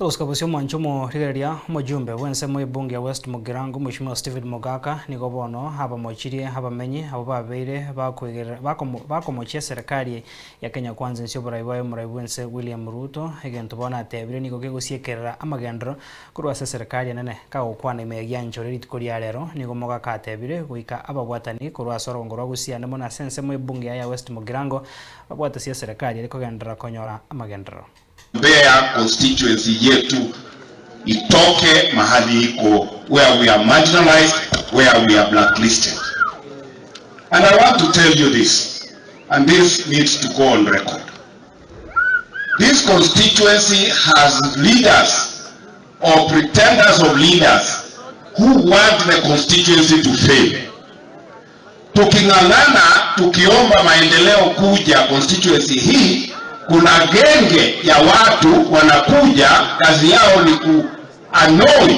Togosuka bosio omwancho omorigereria omojumbe bw'ensemo y'ebunge ya West Mugirango Mweshimiwa Stephen Mogaka nigo bono abamochirie abamenyi abwo babeire bakomochia eserekari ya Kenya Kwanza inse y'oborai bwaye omorai bw'ense William Ruto egento bono atebire nigo kegosiekerera amagenderero korwa ase eserekari enene kagokwana ime ya Gianchore rituko ria rero nigo Mogaka atebire goika ababwatani korwa ase orogongo rwa Gusii ande mono ase ensemo y'ebunge ya West Mugirango babwatesie eserekari ere kogenderera konyora amagenderero. Mbeya constituency yetu itoke mahali iko where we are marginalized, where we are blacklisted. And I want to tell you this, and this needs to go on record. This constituency has leaders or pretenders of leaders who want the constituency to fail. Tuking'ang'ana tukiomba maendeleo kuja constituency hii, kuna genge ya watu wanakuja, kazi yao ni ku annoy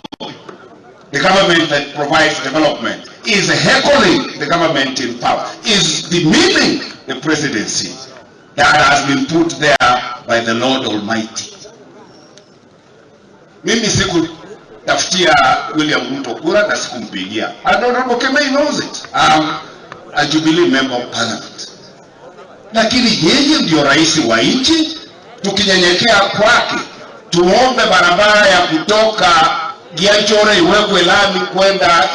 the government that provides development, is heckling the government in power, is demeaning the presidency that has been put there by the Lord Almighty. Mimi sikutafutia William Ruto kura na sikumpigia. And Honorable Kemei knows it. I'm a Jubilee member of parliament. Lakini yeye ndio rais wa nchi, tukinyenyekea kwake tuombe barabara ya kutoka Gianchore iwekwe lami kwenda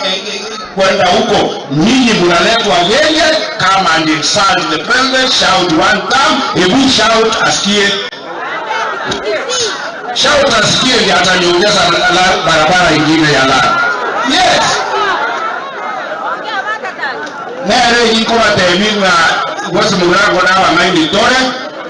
kwenda huko, nyinyi mnaletwa genge, come and insult the president, shout one time, hebu shout asikie shout asikie, ndiye ataniongeza barabara ingine ya lami. Yes, nere inkobatebi ng'a gose Mugirango na abang'aini tore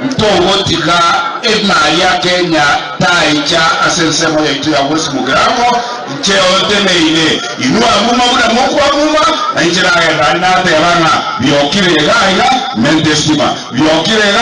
ntogotiga emari ya Kenya taicha ase ensemo yaito ya West Mugirango inche onteneine inwe abuma buna mokwabuma na inche nagenda nateba ng'a biokire iga iga mente estima biokire iga.